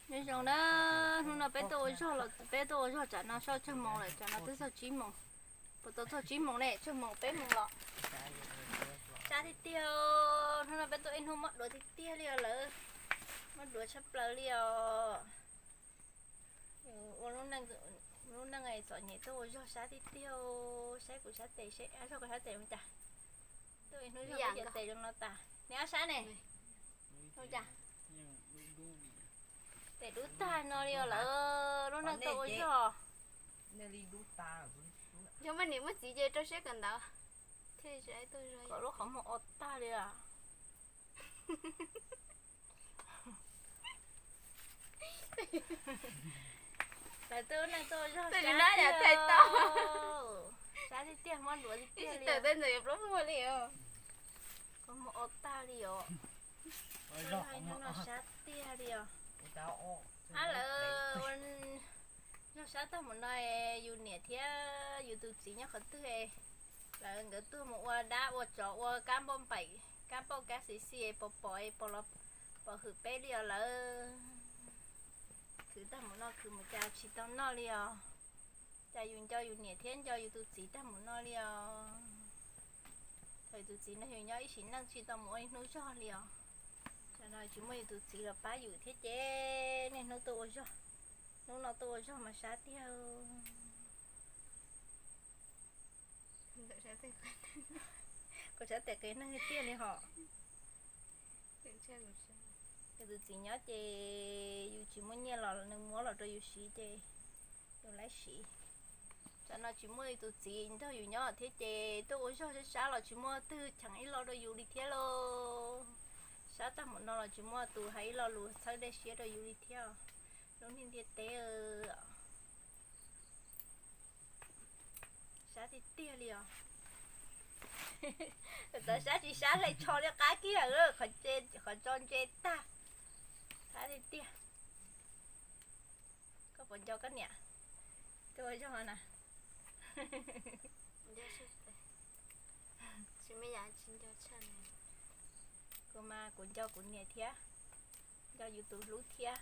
Nyob zoo na, hnub no peb tuaj ua zog los peb tuaj ua zog tsam no soj tsawg moos lawm, tsam no twb txog tsib moos. Puas tau txog tsib moos ne, tsawg moos peb moos los. Sab tiag tiag, hnub no peb tuaj ib hnub mob duav tiag tiag li os lawm. Mob duav tshaj plaws li os. Ua lub neej txom nyem tuaj ua zog sab tiag tiag, saib kuv sab tes seb, zog koj sab tes ua cas. Tuaj ib hnub zog peb cov tes zoo no tas, neb ob sab ne. Ua cas tes dub tag no li os lawm, lub neej tuaj ua zog. Yog muaj niam muaj txiv ces rau siab kawm ntawv, kom lub qhov muag o tag li os. Lawv tuaj neej tuaj ua zog sab tiag, sab tiag tiag, mob duav tiag tiag li. Qhov muag o tag li os. Sab tiag li os. Ab, lawv ua zog sab tag mus no, yus niam thiab yus tus txiv nyob qhov twg? Lawv nkawd tuaj mus ua dab ua tsov ua kab npauj npaim, kab npauj kab xis xis pos pos pos los pom hwm peb li os lawm. Khwv tag mus no khwv mus cas tsis tau noj li os. Cas yus nco yus niam thiab nco yus tus txiv tag mus no li os. Thaum yus tus txiv no yus nyob ib sim neej tsis tau mus ua ib hnub zog li os. Tsam no tsis muaj yus tus txiv los pab yus thiab ces niaj hnub tuaj ua zog. Hnub no tuaj ua zog mas sab tiag. Kuv sab tes qias neeg tiag li hos. Yus tus txiv nyob ces yus tsis muaj nyiaj los nws muab los rau yus siv ces yus laib siv. Tsam no tsis muaj yus tus txiv nrog yus nyob thiab ces tuaj ua zog sab sab los tsis muaj twg cheem ib lo rau yus li thiab lauj. Sab tag mus no los tsis muaj tus hais ib lo lus txhawb dej siab rau yus li thiab. Lub neej ntiaj teb, sab tiag tiag li os. Txawm sab tsis sab hle tsho liab qab kiag, qhov tso ntse tag. Sab tiag tiag. Koj puas nco koj niam tuaj ua zog na? Kuv mas kuv nco kuv niam thiab, nco yus tus hlub thiab.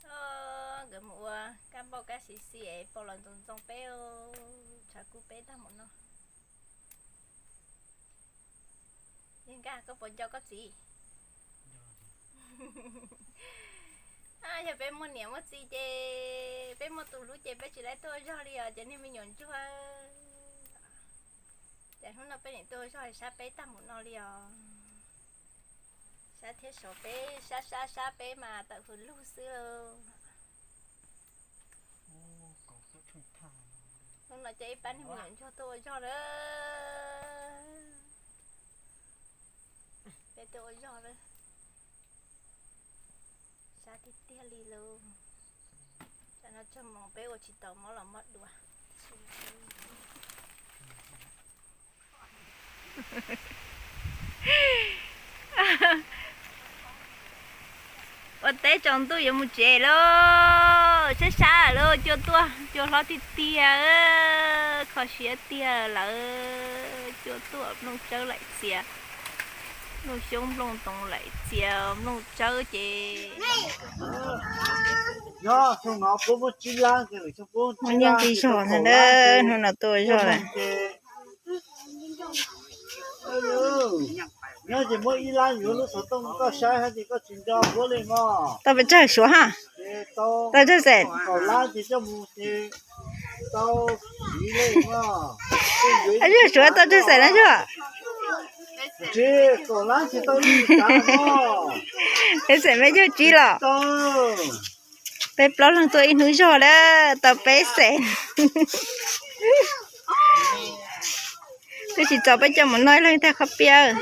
Nkawd mus ua kab npauj kab xis xis es pos los ntxoov ntxoo peb, tshav kub peb tag mus no. Yeej Nkaj, koj puas nco koj txiv? Yog peb muaj niam muaj txiv ces peb muaj tus hlub ces peb tsis laib tuaj ua zog li os cov niag me nyuam ntsuag. Ces hnub no peb niam tuaj ua zog sab peb tag mus no li os. Sab thiab sov peb sab sab sab peb mas tawm hws lug xwb. Hnub no coj ib pab niag me nyuam ntsuag tuaj ua zog na. Peb tuaj ua zog na. Sab tiag tiag li lauj. Tsam no tsawg moos peb ua tsis tau mob los mob dua. Ua teb tsaus ntuj yuav mus tsev lauj, sab sab lawm, cua tuaj, cua hlob tiag tiag, kho siab tiag lawm, cua tuaj, nplooj tsawb laim txias, nplooj xyoob nplooj ntoo laim txias, nplooj tsawb ces. Nyob xyoo no puab muab tsib lab, xyoo puab muab tsib lab, nqi zog ntag na, hnub no tuaj zog lawm. Nyob ces muab ib lab yuav lub xov tooj koj saib hab ces koj tsis nco puab li mog. Tau pes tsawg Suav hab? Tau tsawg xees? Kaum lab ces coj mus ces tau siv li mog. Suav tau tsawg xees na Suav? Tsis, kaum lab tsis tau ib xees mog. Peb xees peb caug tsib los. Peb plaub leeg tuaj ib hnub zog lawm tau peb xees. Twb tsis txaus peb coj mus noj ib leeg tag khob piab.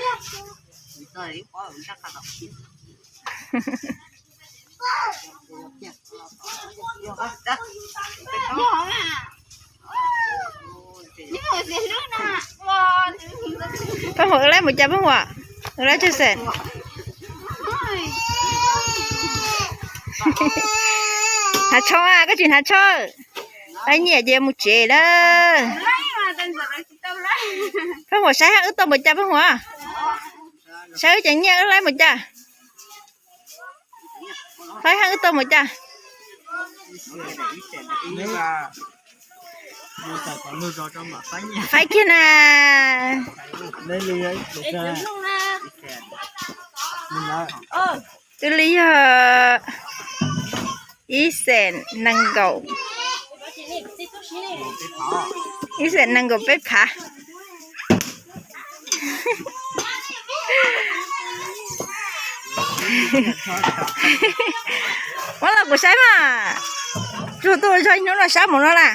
Pab Huam, wb laib mus cas Pab Huam? Wb laib tsawg xees? Hnav tsho, koj tsis hnav tsho. Laib nyiaj ces mus tsev lawm. Pab Huam saib wb tau npaum cas Pab Huam. Saib wb cov nyiaj wb laib npaum cas. Faib heev, wb tuaj mus cas? Faib kiag na. Twb li yog ib xees nees nkaum, ib xees nees nkaum peb phav. Muab los kuv saib mas. Tsuag tuaj ua zog ib hnub no sab mus no na.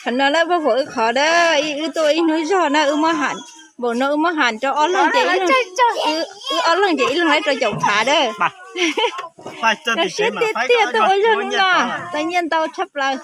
Qhov no na paj huam wb qhov na, wb tuaj ib hnub zog na, wb muab ham, npaum no wb muab ham rau ob leeg ces, wb ob leeg ces ib leeg laib rau caum phav na. Zoo siab tiag tiag tuaj ua zog hnub no, tau nyiaj ntau tshaj plaws.